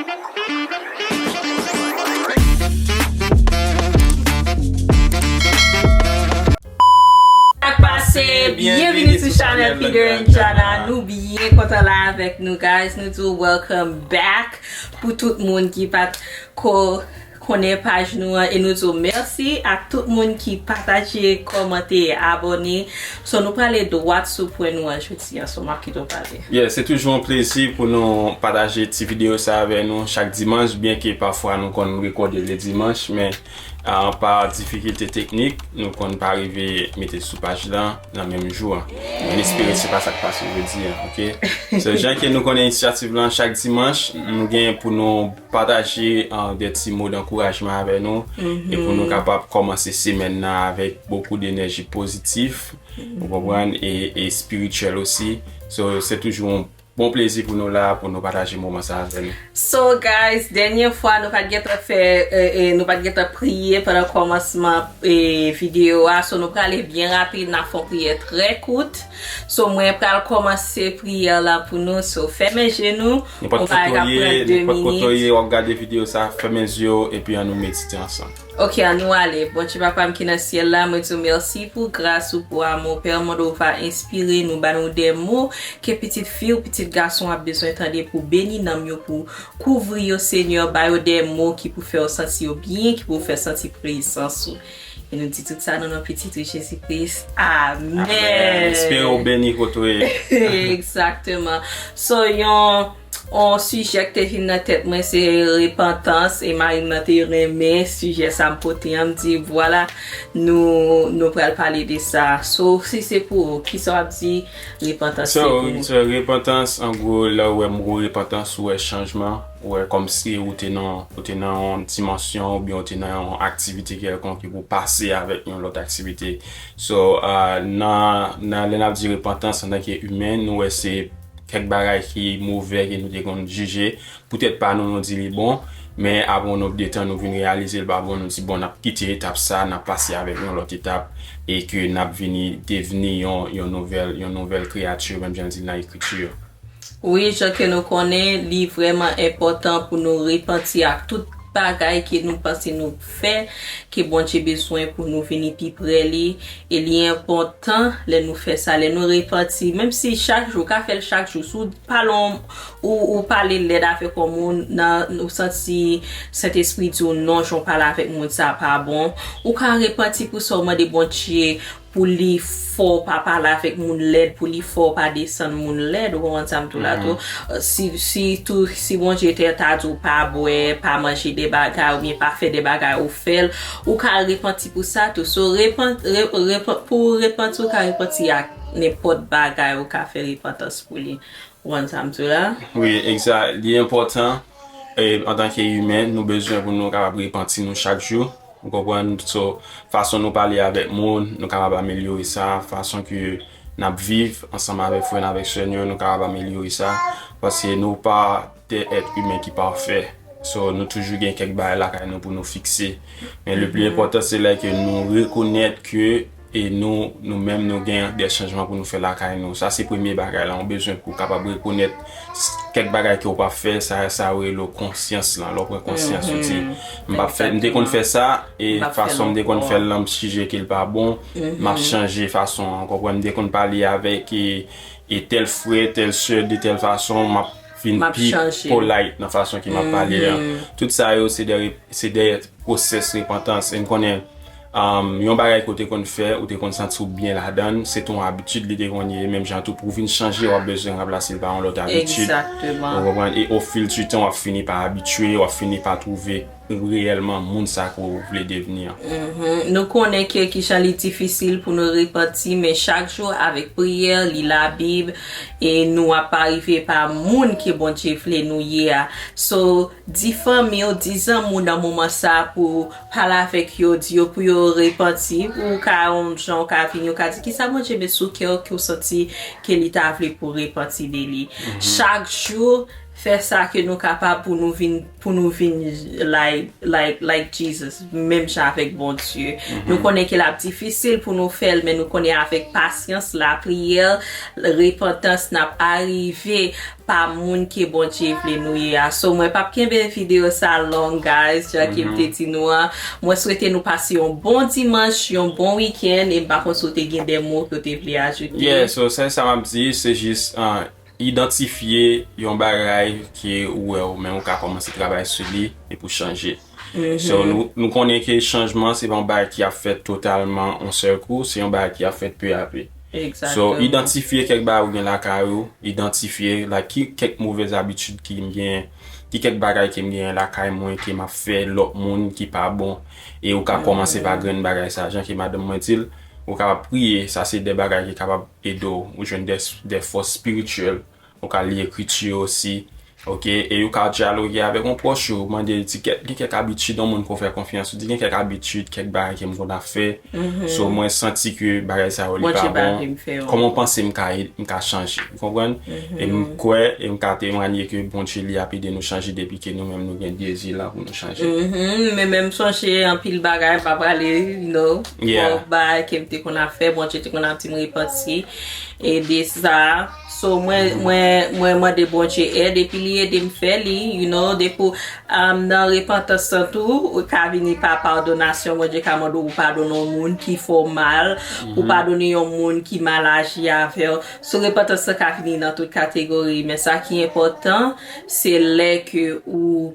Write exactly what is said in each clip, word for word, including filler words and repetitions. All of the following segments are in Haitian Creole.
Sa k pase? Byenvini sou chanèl Peter and Jana. Nou byen kontan la avèk nou, guys. Nou di w welcome back pou tout moun ki pa t ko konnen paj nou an, e nou di w mèsi ak tout moun ki pataje, kòmante, abòne. So, nou prale dwat sou pwen nou an jodi an. So, m ap kite w pale. Yeah, se toujou yon plezi pou nou pataje ti videyo sa avè nou chak dimanch, byenke pafwa nou konn rekòde le dimanch, men, ah, pa difikilte teknik, nou konn pa rive mete sou paj la nan menm jou an. Mwen espere se pa sa k pase jodi an, oke? So, jan ke nou konnen inisyativ lan, chak dimanch, nou gen pou nou pataje, ah, de ti mo dankourajman avè nou, e pou nou kapab kòmanse semèn nan avèk bokou denèji pozitif, ou konprann, e, e espirityèl osi. So, se toujou yon bon plezi pou nou la, pou nou pataje moman sa avè nou. So, guys, dènye fwa nou pa t gentan fè, e, e, nou pa t gentan priye pandan kòmansman, e, videyo a. So, nou prale byen rapid, n ap fè yon priyè trè kout. So, mwen pral kòmanse priyè la pou nou. So, fèmen je nou. Nenpòt kote w ye, nenpòt kote w ye, w ap gade videyo sa, fèmen zye w, epi ann nou medite ansanm. Ok, ann nou ale. Bondye Papa m ki nan syèl la, mwen di w mèsi pou gras ou, pou amou. Pè, mande w va enspire nou, ba nou de mo ke pitit fi w, pitit gason w ap bezwen tande pou beni nanm yo, pou kouvri yo, Senyè, ba yo de mo ki pou fè yo santi yo byen, ki pou fè santi prezans ou. E nou di tout sa nan non pitit ou, Jezi Kris. Amèn. Amèn. Espere w beni kote w ye. Egzakteman. So, yon, yon sijè ki te vin nan tèt mwen, se repantans, e mari m nan te renmen sijè sa m pote an, m di, vwala, nou, nou pral pale de sa. So, si se pou ou, kisa w ap di repantans se pou ou? So, repantans, an gwo, lè w wè mo repantans, ou wè chanjman, ou wè kòmsi ou te nan, ou te nan yon dimansyon, oubyen ou te nan yon aktivite kèlkonk, epi w pase avèk yon lòt aktivite. So, ah, nan, nan, lè n ap di repantans antanke imen, nou wè se kèk bagay ki move ke nou te konn jije. Poutèt pa nou, nou di li bon, men apre yon nonb de tan, nou vin reyalize l pa bon, nou di, bon, n ap kite etap sa, n ap pase avèk yon lòt etap, e ke n ap vini devni yon, yon nouvèl, yon nouvèl kreyati, menm jan l di nan ekriti yo. Wi, jan ke nou konnen, li vrèman enpòtan pou nou repanti ak tout bagay ke nou panse nou fè, ke Bondye bezwen pou nou vini pi pre li. E li enpòtan lè nou fè sa, lè nou repanti, menm si chak jou, ou ka fè l chak jou, si w pale yon, ou, ou pale lèd avèk yon moun, nan, ou santi Sentespri di w non, jan w pale avèk moun sa pa bon, ou ka repanti pou sa, w mande Bondye pou li fè w pa pale avèk moun lèd, pou li fè w pa desann moun lèd, ou konprann sa m di w la tou. Si, si tou, si Bondye te ta di w pa bwè, pa manje de bagay, oubyen pa fè de bagay, ou fè l, ou ka repanti pou sa tou. So, repan-, re-, repan-, pou w repanti, ou ka repanti ak nenpòt bagay, ou ka fè repantans pou li. Ou konprann sa m di w la? Wi, egzak. Li enpòtan, e, antanke imen, nou bezwen pou nou kapab repanti nou chak jou. Ou konprann? So, fason nou pale avèk moun, nou kapab amelyore sa. Fason ke n ap viv ansanm avèk frè n, avèk sè n yo, nou kapab amelyore sa. Paske nou pa de èt imen ki pafè. So, nou toujou gen kèk bagay lakay nou pou nou fikse. Men le pli enpòtan, se lè ke nou rekonèt ke, e nou, nou menm, nou gen de chanjman pou nou fè lakay nou. Sa se premye bagay la. Ou bezwen pou w kapab rekonèt s-, kèk bagay ke w pa fè, sa, sa yo rele w konsyans lan. Lè w pran konsyans, ou di, m p ap fè, m te konn fè sa, e fason m te konn fè l lan, m chanje ke l pa bon, m ap chanje fason an. Ou konprann? M te konn pale avèk, e, e tèl frè, tèl sè de tèl fason, m ap vin pi polite nan fason ke m ap pale an. Tout sa yo, se de re-, se de pwosès repantans. E n konnen, um, yon bagay ke w te konn fè, ou te konn santi w byen ladan l, se te yon abitid li te konn ye, menm jan tou pou w vin chanje, w ap bezwen ranplase l pa yon lòt abitid. Ou konprann? E ofilditan, w ap fini pa abitye, w ap fini pa twouve reyèlman moun sa ke w vle devni an. Nou konnen ke kijan li difisil pou nou repanti, men chak jou avèk priyè, li Labib, e nou ap arive pa moun ke Bondye vle nou ye a. So, di fanmi w, di zanmi w nan moman sa pou pale avèk yo, di yo pou yo repanti, ou ka yon jan, ou ka vini, ou ka di, kisa Bondye met sou kè w ke w santi ke li ta vle pou w repanti de li. Chak jou, fè sa ke nou kapab pou nou vin, pou nou vin like, like, like Jesus, menm jan avèk Bondye. Nou konnen ke l ap difisil pou nou fè l, men nou konnen avèk pasyans, lapriyè, repantans, n ap arive pa moun ke Bondye vle nou ye a. So, mwen p ap kenbe videyo sa long, guys, jan ke m te di nou an. Mwen swete nou pase yon bon dimanch, yon bon wikenn, e m pa konn si w te gen de mo ke w te vle ajoute. Yeah, so, sèl sa m ap di, se jis, uh, idantifye yon bagay ke ou wè ou menm ou ka kòmanse travay sou li epi w chanje. So, nou, nou konnen ke chanjman se pa yon bagay ki ap fèt totalman yon sèl kou, se yon bagay ki ap fèt pe a pe. So, idantifye kèk bagay ou gen lakay ou, idantifye, like, ki kèk movèz abitid ki m gen, ki kèk bagay ke m gen lakay mwen ke m ap fè lòt moun ki pa bon, e ou ka kòmanse pa grenn bagay sa, jan ke madanm mwen di l, ou kapab priye, sa se de bagay ki kapab ede w, ou jwenn de, de fòs espirityèl, ou ka li ekriti yo osi, oke, e ou ka dyaloge avèk yon pwòch ou, mande l, di kèk, gen kèk abitid yon moun ke w fè konfyans, ou di gen kèk abitid, kèk bagay ke m konn ap fè, so mwen santi ke bagay sa yo li pa bon, kòman w panse m ka, m ka chanje, ou konprann? E m kwè, e m ka temwanye ke Bondye li ap ede nou chanje depi ke nou menm nou gen dezi la pou nou chanje. Men, men m sonje anpil bagay, m pa prale, you know, fòk bagay ke m te konn ap fè, Bondye te konn ap di m repanti, e de sa. So, mwen, mwen, mwen mande Bondye èd, epi li ede m fè li, you know, depi, um, nan repantans lan tou, ou ka vini pa padonasyon, Bondye ka mande w padone yon moun ki fè w mal, ou padone yon moun ki mal aji avè w. So, repantans lan ka vini nan tout kategori, men sa ki enpòtan, se lè ke ou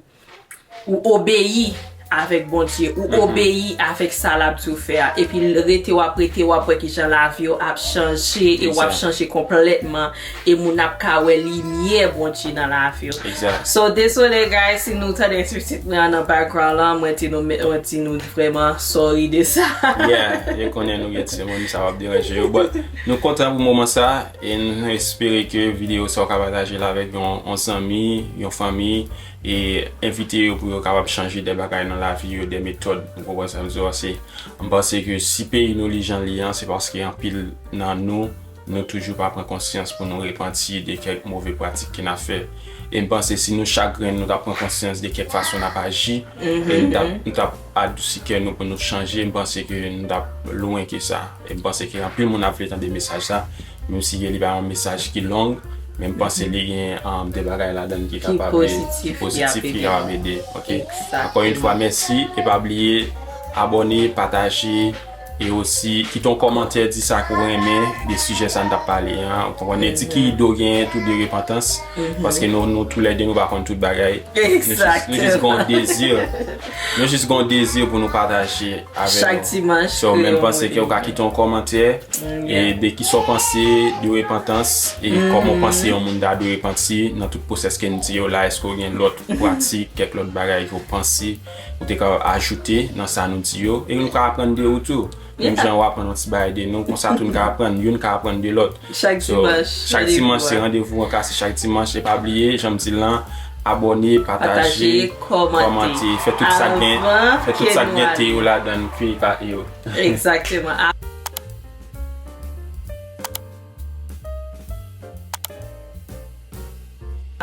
ou obeyi avèk Bondye, ou obeyi avèk sa l ap di w fè a, epi l rete w ap rete, w ap wè kijan lavi w ap chanje, e w ap chanje konplètman, e moun ap ka wè limyè Bondye nan lavi w. So, dezole, guys, si nou tande ti pitit mwen an nan background lan, mwen di nou, mwen di nou vrèman sorry de sa. Yeah, yo konnen nou gen timoun, sa p ap deranje yo, but nou kontan pou moman sa, e nou espere ke videyo sa w ka pataje l avèk yon, yon zanmi, yon fanmi, e envite yo pou yo kapab chanje de bagay nan lavi yo, de metòd. Ou konprann sa m di w a? Se, m panse ke si peyi nou li jan l ye an, se paske anpil nan nou, nou toujou pa pran konsyans pou nou repanti de kèk move pratik ke n ap fè. E m panse si nou chak grenn nou t ap pran konsyans de kèk fason n ap aji, e nou t ap, nou t ap adousi kè nou pou nou chanje, m panse ke nou t ap lwen ke sa. E m panse ke anpil moun ap vle tande mesaj sa, menm si ke li pa yon mesaj ki long, men m panse li gen, um, de bagay ladan l ki kapab, ki pozitif, ki kapab ede. Ok. Ankò yon fwa, mèsi. E pa bliye abòne, pataje, e osi kite yon kòmantè, di sa ke w renmen de sijè sa n t ap pale an. Ou konprann? Di ki ide w genyen tou de repantans, paske nou, nou toulède nou pa konn tout bagay. Nou jis, nou jis gen yon dezi. Nou jis gen yon dezi pou nou pataje avè nou. Chak dimanch. So, men m panse ke w ka kite yon kòmantè, e de kisa w panse de repantans, e kòman w panse yon moun ta dwe repanti nan tout pwosès ke n di yo la, èske w gen lòt pratik, kèk lòt bagay ke w panse ou te ka ajoute nan sa nou di yo, e nou ka aprann de ou tou. Menm jan w aprann yon ti bagay de nou, konsa tou n ka aprann, youn ka aprann de lòt. Chak dimanch, chak dimanch se randevou an kase chak dimanch. E pa bliye, jan m di l lan, abòne, pataje, kòmante, fè tout sa k gen, fè tout sa k gen te yo ladan l, fini pa e yo. Egzakteman.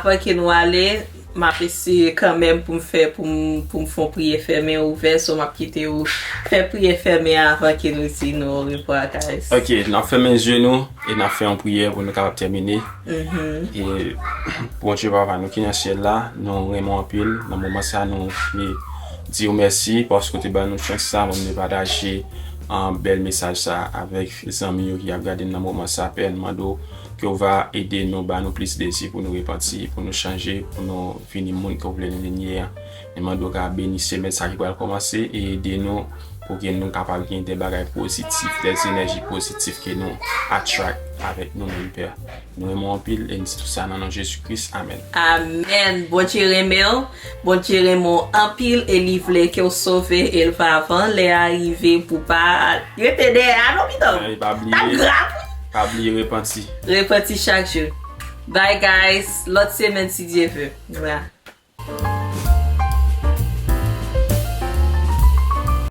Avan ke nou ale, m ap eseye kanmenm pou m fè, pou m, pou m fè yon priyè fèmen ouvè, so m ap kite w fè priyè fèmen an avan ke nou di nou orevwa, guys. Ok, n ap fèmen je nou e n ap fè yon priyè pou nou kapab tèmine. E Bondye Papa nou ki nan syèl la, nou renmen w anpil. Nan moman sa, nou vle di w mèsi paske w te ban nou chans sa pou nou te pataje, ah, bèl mesaj sa avèk zanmi yo ki ap gade n nan moman sa. Pè, n mande w ke w va ede nou, ba nou plis dezi pou nou repanti, pou nou chanje, pou nou vini moun ke w vle nou vin ye an. N mande w ka beni semèn sa ki pral kòmanse e ede nou pou ke nou kapab gen de bagay pozitif, de enèji pozitif ke nou attract avèk nou menm, Pè. Nou renmen w anpil e n di tout sa nan non Jezi Kris. Amèn. Amèn. Bondye renmen w. Bondye renmen w anpil e li vle ke w sove e l va van lè a rive pou pa rete dèyè a non, pitit. N ap grav, wi. Pa bliye repanti. Repanti chak jou. Bye, guys. Lòt semèn, si Dye vle. Bye.